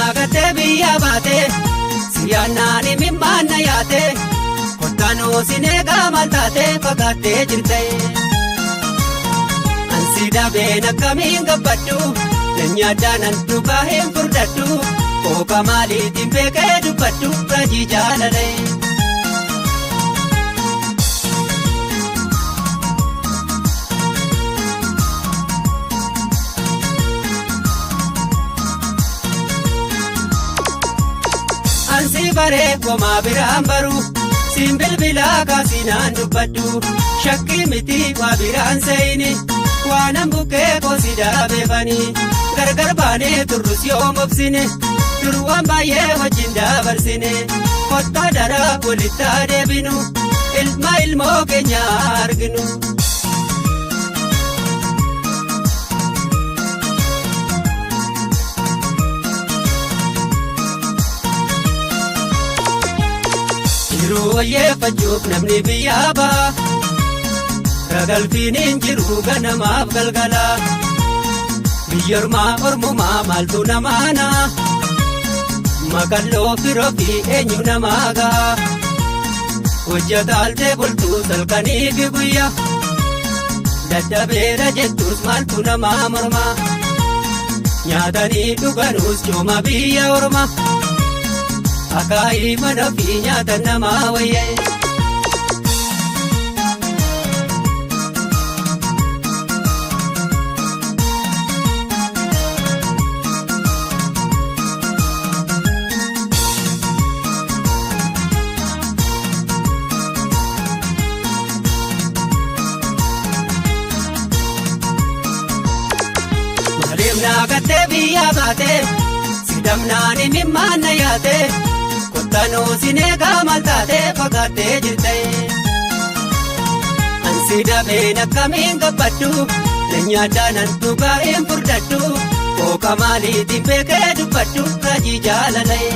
naa gattee biyya baate siyaannaan imimmaan na yaate kottanuu sinee qaamaan taate fagaattee jirte. Ansi dabeen akkamiin gabbadhu nyaadhaan an dhugaa hin furdadhu kooka maaliitiin beekee dubbadhu raajii jaalalee. Ansi baree komaa biraan baru siin bilbilaa kaasinaan dubbadhu shakkii miti waa biraan seeyini waanan bukkee koosi daabeefanii gargar baanee turrus yoo mobsine dur waan baay'ee wajjin dabarsine kottaa daraa walitti adeebinu ilma ilmoo keenya arginu. Yeroo wayyeeffachuuf namni biyyaa ba'a. Ragalfiin hin jiru ganamaaf galgala. Biyya ormaa ormumaa maaltu namaana? Makalloo firoo fi eenyu namaa ga'a? Hojjetaaltee bultuu salkanii fi guyyaa. Dadhabeera jettus maaltu namaa morma? Nyaatanii dhuganuus cooma biyya orma. Akaayii mana fi nyaata namaa wayyee. Maaliif naa gattee biyya baate sidhamnaan imimmaan na yaate kottanuu sinee qaamaan taate fagaattee jirte. Ansi dabeen akkamiin gabbadhu nyaadhaan an dhugaa hin furdadhu kooka maaliitiin beekee dubbadhu raajii jaalalee.